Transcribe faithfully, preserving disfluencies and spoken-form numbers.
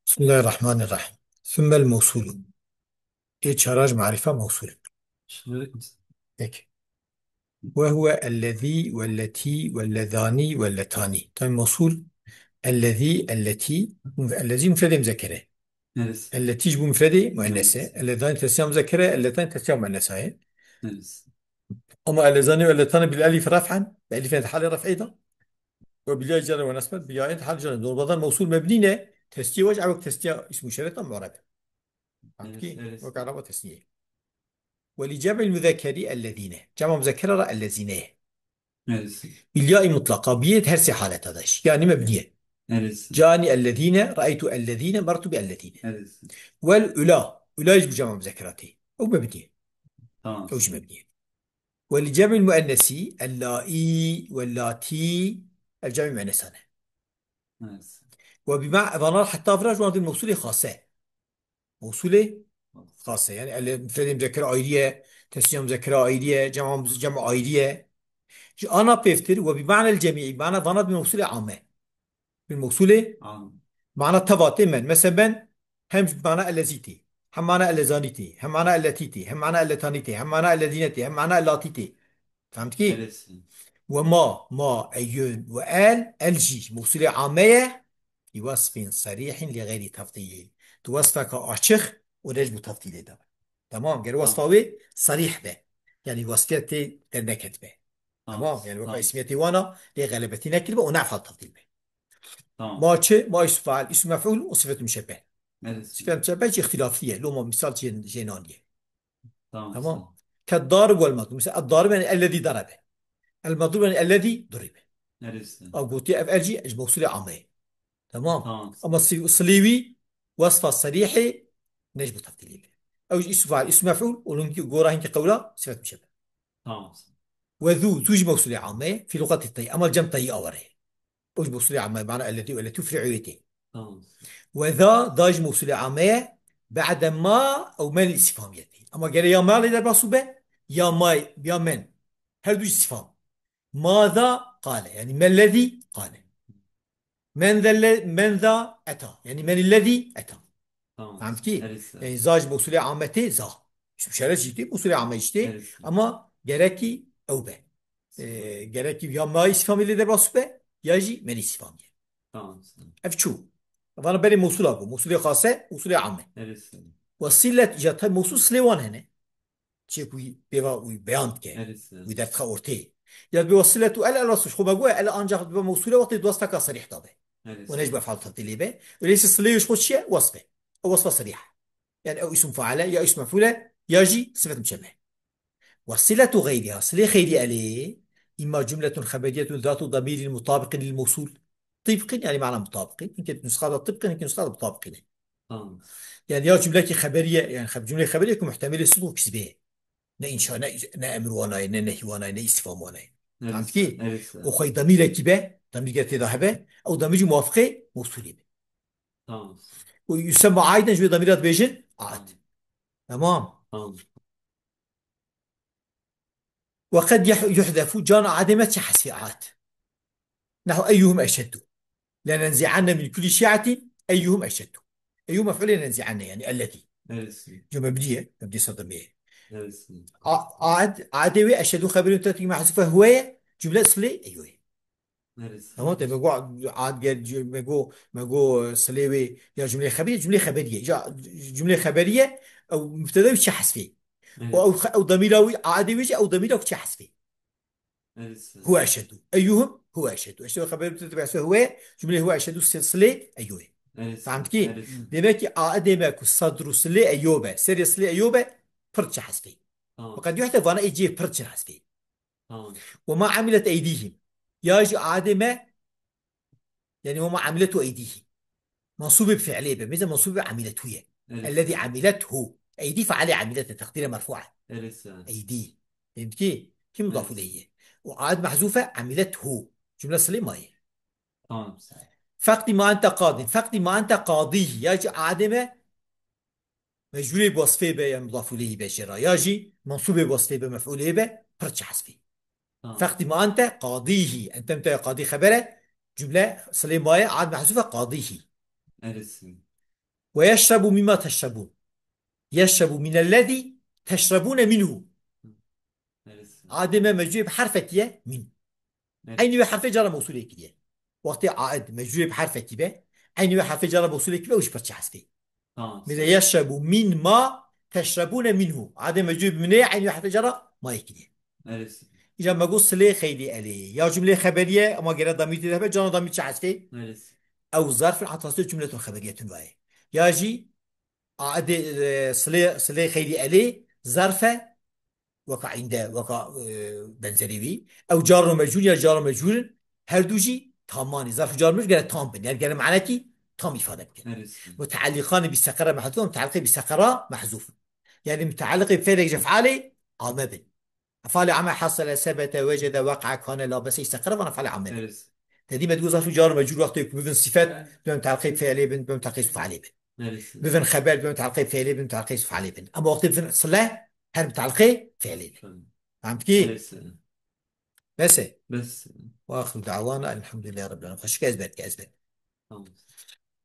Bismillahirrahmanirrahim. Sümmel mevsulu. Ê çara ji marifa mevsul. Şimdi Peki. Ve huve ellezî, velleti, vellezani, velletani. Tam mevsul. Ellezî, elleti, ellezî mufredê muzekere. Neresi? Elleti ji bo mufredê muennese. Ellezani tesniya muzekere, elletani tesniya muennesa ye. Neresi? Ama ellezani ve elletani bil elif ref'en, bi elifên halê ref'ê de. Ve bil ya cere ve nesben, bi ya halê cere. Normalde mevsul mebnî ne, tesniye wec, ew tesniya ismu işaret am mu'rebe. Fehmtî? Evet, evet. Wek araba tesniye. Ve li cem'il muzekkeri ellezîne. Cema muzekkere ra ellezîne ye. Evet. Bil ya'i mutlaka biyê her sê haleta de. Yani mebniye. Evet. Cani ellezîne, ra'eytu ellezîne, mertu bi ellezîne. Evet. Vel ula. Ula ji cema muzekkeratê. Ew mebniye. Tamam. Ew jî mebniye. Ve li cem'il muennesi, ellâi, vellâti, ev cem'il muennesane. Evet. Ve bima, vana heta vira ji wan dil mevsulê xase. Mevsulê xase. Yani ele mufredê muzekkere ayrı ye, tesniya muzekkere ayrı ye, cema muz-, cem ayrı ye. Ji ana pêvtir ve bi manel cemî, mana vana bi mevsulê ame. Bi mevsulê Am. mana tevatê men. Mesela ben hem mana ellezî tê, hem mana ellezanî tê, hem mana elletî tê, hem mana elletanî tê, hem mana ellezîne tê, hem mana ellatî tê. Fehmtî? Neresi? Ve ma, ma, eyyun, ve el, el jî. Mevsulê ame ye. Bi wasfin sarîhin li xeyrî tefdîlî. Tu wasfeka açık û ne ji bo tefdîlê de. Tamam, ger Tamam. wasfa wê sarîh be. Yani wasfiyetê derneketbe. Tamam. Tamam, yani weka Tamam. ismiyetê wana lê xelebetî nekiribe û ne efal tefdîl be. Tamam. Ma çi? Ma ismu fail, ismu mef'ul û sifetu müşebbeh. Neresi? Sifetu müşebbeh jî îhtilafî ye. Loma misal jê, jê naniye. Tamam. Tamam. Keddar vel madrub. Mesela, eddarib yani ellezî darebe. El madrub yani ellezî duribe. Neresi? Ew gotiye ev el jî ji mevsulê ame ye. Tamam. Tamam. Ama si-, silê wî wasfa serîhê ne ji bo tefdîlê be. Ew jî ismu fail, ismu mef'ul û hingî gora hingî qewla sifet müşebbeh. Tamam. Ve zu, zu ji mevsulê ame ye, fî lugatê tayî. Ama cem tayî aware ye. Ew ji mevsulê ame ye, mana ellezî û elleti û fir'ûyetê. Tamam. Ve za, za ji mevsulê ame ye, ba'de ma ew men îstifhamiyetê. Ama gere ya ma lê derbas be, ya ma, ya men. Her du îstifham. Maza qale. Yani mellezî qale. Men zelle-, men za eta. Yani men illezî eta. Tamam. Fehmtî? Neresi? Yani za ji mevsulê ame tê za. Ji müşerret jî tê, mevsulê ame jî tê. Neresi? Ama gerekî ew be. E, gerekî ya ma îstifhamê lê derbas be, ya jî men îstifhamê. Tamam. Ev çû. Vana berê mosula bû. Mosulê xase, mosulê ame. Evet. Wesilet, îca te mosul silê wan hene. Çê ku wî pêva wî beyan dike. Evet. Wî derdixe ortê. Ya dibe wesilet û el, el asl xwe me got, el ancak dibe mosule wextê di westeka serîh de be. Evet. Û ne ji bo efal tefdîlê be. Öyleyse silê ji xwe çi ye? Wesf e. Ew wesfa serîh e. Yani ew îsim faile, ya îsim mefûle, ya jî sifet muşebbe. Ve siletu xeyriha, silê xeyrî elê, imma cumletun xeberiyetun zatu damîrin mutabiqin lil mewsul. Tibqin, yani mana mutabiqin. Hinkê nusxa da tibqin, hinkê nusxa da mutabiqin. Tamam. Yani ya cumlekî xeberiye, yani xeb-, cumleyê xeberiye ku muhtemelê sidq û kizbê ye. Ne înşa, ne, ne emir wana ye, ne nehy wana ye, ne îstifham wana ye. Evet, Fehmtî? Evet. O xwey damîrekî be, damîrke tê de hebe, ew damîr jî muwafiqê mewsulê be. Tamam. Û yusemma aiden ji wê damîra dibêjin aid. Tamam. Tamam. Tamam. Ve qed yeh-, yuhzefu, can aidê me çi hesfî aid. Nehu eyyuhum eşeddu. Lenenzi'anne min kulli şi'atin eyyuhum eşeddu. Eyyuhum mef'ulê nenzi'anne, yani ellezî. Neresi? Cümle mebniye, mebni sadamiye. Neresi? A-, aid, aidê wê eşeddu xeberî mütetik mahzufe huve ye, cümle silê eyyuhê. Neresi? Tamam, te me go ad gel, me go, me go silê wê ya cümleyê xeberiye, cümleyê xeberiye. Ya cümleyê xeberiye, ew mübteda wî çi hesfê. Evet. O ew, ew damîra wî, aidê wî jî ew damîra ku çi hesfê. Neresi? Huve eşeddu. Eyyuhum huve eşeddu. Eşeddu xeberî mütetik mahzufe huve, cümleyê huve eşeddu si-, silê eyyuhê. Neresi? Fehmtî? Neresi? Demek ki aidê me ku sadru silê eyyuhê be, serê silê eyyuhê be, pir çi hesfê. Tamam. Fakat diyor işte vana ê cê pir çi hesfê. Tamam. Ve ma amilet eydihim. Ya jî aidê me, yani ve ma amiletu eydihim. Mansûbê bi fiilê be. Mêze mansûbê bi amiletu ye. Evet. Ellezî amilethu. Eydî fiilê amilet e, teqdîre merfû e. Evet, evet. Eydî. Fehmtî? Kim mudaf Evet. ileyh ye? O aid mehzûf e, amilethu. Cümle silê ma ye. Tamam. Feqdi ma ente qadin. Feqdi ma ente qadî. Ya jî aidê me mecrûrê bi wasfê be, ya mudaf ileyhî be jê re. Ya jî mansûbê bi wasfê be, mef'ûlê be, pir çi hesfê. Tamam. Feqdi ma ente qadîhî. Ente mute qadî xebere. Cümle silê ma ye, aid mehzûf e, qadîhî. Erê sî. Ve yeşrebu mimma teşrebûn. Yeşrebu minellezî teşrebûne minhu. Erê sî. Aidê me mecrûrê bi herfekî ye, min. Erê. Eynî wê herfê cara mewsûlê kiriye. Wextê aid mecrûrê bi herfekî be, eynî wê herfê cara mewsûlê kiriye, ew jî pirçe hezfê. Tamam. Mêze yeşrebu min ma teşrebûne minhu. Aidê mecrûrê bi minê ye, eynî wê herfê cara mayê kiriye. Erê sî. Îca me got silê xeyrî elê. Ya cumlê xeberiye, ama gere damîr tê de be, cana damîr çi hezfê? Erê sî. Ew zarfin atasê cumletun xeberiyetun vaye. Ya jî aidê, e, silê, silê xeyrî elê zarf e, weka inde, weka, e, benzerî wî. Ew car û mecrûr ya car û mecrûr in, her du jî taman in. Zarf û car û mecrûr gere tam bin. Yani gere manekî tam îfade bikin. Erê sî. Mutealliqanê bi seqera mehzûf, mutealliqê bi seqera mehzûf. Yani mutealliqê bi fiilek ji efalê ame bin. Efalê ame hasele, sebete, wecede, weqe, kane, labese, îsteqere, van efalê ame bin. Erê sî. Tedî me digot zarf û car û mecrûr wextê ku bibin sifet, Evet. dibin mutealliqê bi fiilê bin, dibin mutealliqê bi efalê bin. Erê sî. Bibin xeber, bibin mutealliqê bi fiilê bin, mutealliqê bi efalê bin. Ama wextê bibin sile, her mutealliqê bi fiilê bin. Tamam. Fehm dikî? Erê sî. Bes e. Bes. Ve axiru da'wana elhamdülillahi rabbil alemin. Xweşik ez ber, ez ber. Tamam.